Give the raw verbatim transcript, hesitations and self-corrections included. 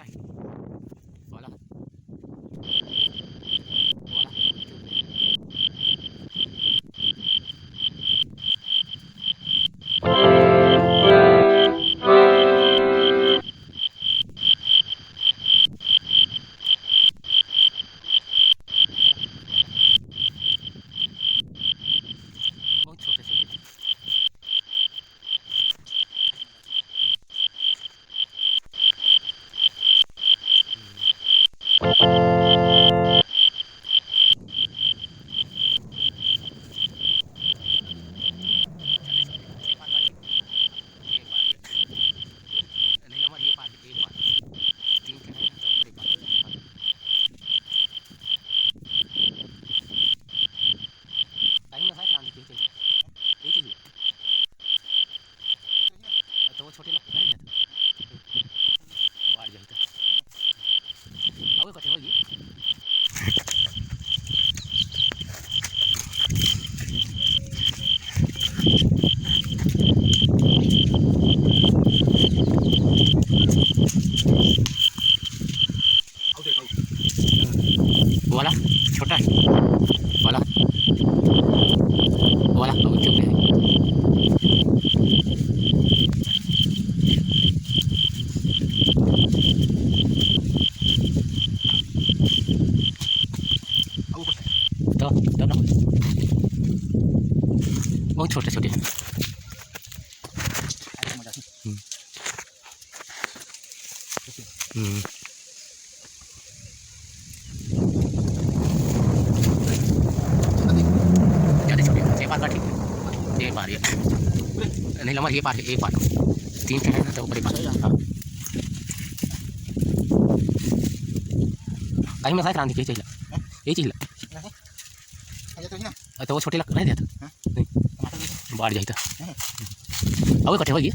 वाला। वाला। बहुत छोटे छोटे। टाइम ना साइड रांधी के चाहिए। यही चीज है। तो वो छोटे लगते हैं ना। बाहर जाता। अब कटे होगी। वाला छोटा है, वाला, वाला, वो चुप है। तो, तो ना। बहुत छोटे छोटे हैं। हम्म। हम्म। ज्यादा छोटे, ये पार का ठीक है। ये पार, ये। नहीं, लम्बा, ये पार है, ये पार। तीन ठे है ना, तो ऊपर ही पार। हाँ। कहीं में साइड रांधी, ये चीज ला। ये चीज ला। नहीं। ये तो ही ना। तो वो छोटे लग रहे थे। हाँ। नहीं। टमाटर देखो। बाहर जाता। नहीं। अब कटे होगी।